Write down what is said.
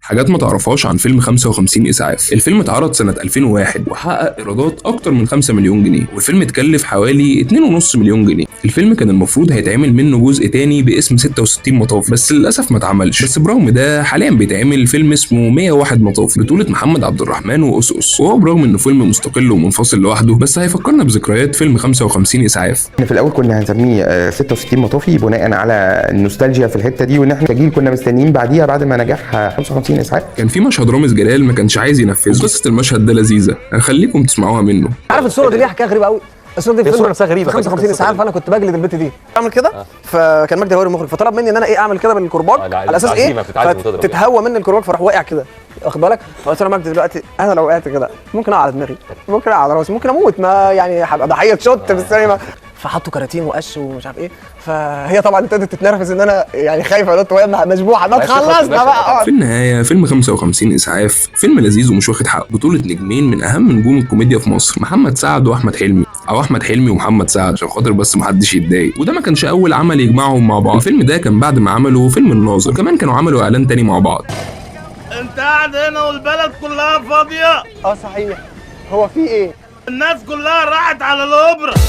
حاجات ما تعرفهاش عن فيلم 55 إسعاف. الفيلم اتعرض سنة 2001 وحقق إيرادات أكتر من 5 مليون جنيه، والفيلم اتكلف حوالي 2.5 مليون جنيه. الفيلم كان المفروض هيتعمل منه جزء تاني باسم 66 مطافي، بس للأسف ما اتعملش. بس برغم ده حاليا بيتعمل فيلم اسمه 101 مطافي بطولة محمد عبد الرحمن وأسس، وهو برغم انه فيلم مستقل ومنفصل لوحده بس هيفكرنا بذكريات فيلم 55 إسعاف. احنا في الاول كنا هنسميه 66 مطافي بناء على النوستالجيا في الحتة دي، وان احنا كجيل كنا مستنيين بعديها بعد ما نجاح 55 اسعاف. كان في مشهد رامز جلال ما كانش عايز ينفذه. قصة المشهد ده لذيذة، هنخليكم تسمعوها منه. عارف الصورة دي ليها حكاية غريبة قوي. الصورة دي في الصورة فيلم نفسها غريبة. 55 اسعاف، انا كنت بجلد البت دي اعمل كده، فكان مجدي الهواري المخرج فطلب مني ان انا ايه اعمل كده بالكرباج على اساس ايه تتهوى مني الكرباج، فراح واقع كده واخد بالك. فقلت له مجدي دلوقتي انا لو وقعت كده ممكن اقع على دماغي، ممكن اقع على راسي، ممكن اموت، ما يعني هبقى ضحية shot في السينما. فحطوا كراتين وقش ومش عارف ايه، فهي طبعا ابتدت تتنرفز ان انا يعني خايفة، قلت وهي مشبوحه ما تخلصنا بقى. في النهاية فيلم 55 اسعاف فيلم لذيذ ومش واخد حقه، بطوله نجمين من اهم نجوم الكوميديا في مصر، محمد سعد واحمد حلمي، او احمد حلمي ومحمد سعد عشان خاطر بس محدش يتضايق. وده ما كانش اول عمل يجمعهم مع بعض، الفيلم ده كان بعد ما عملوا فيلم الناظر، وكمان كانوا عملوا اعلان تاني مع بعض. انت قاعد هنا والبلد كلها فاضية. اه صحيح، هو في ايه؟ الناس كلها راحت على الاوبرا.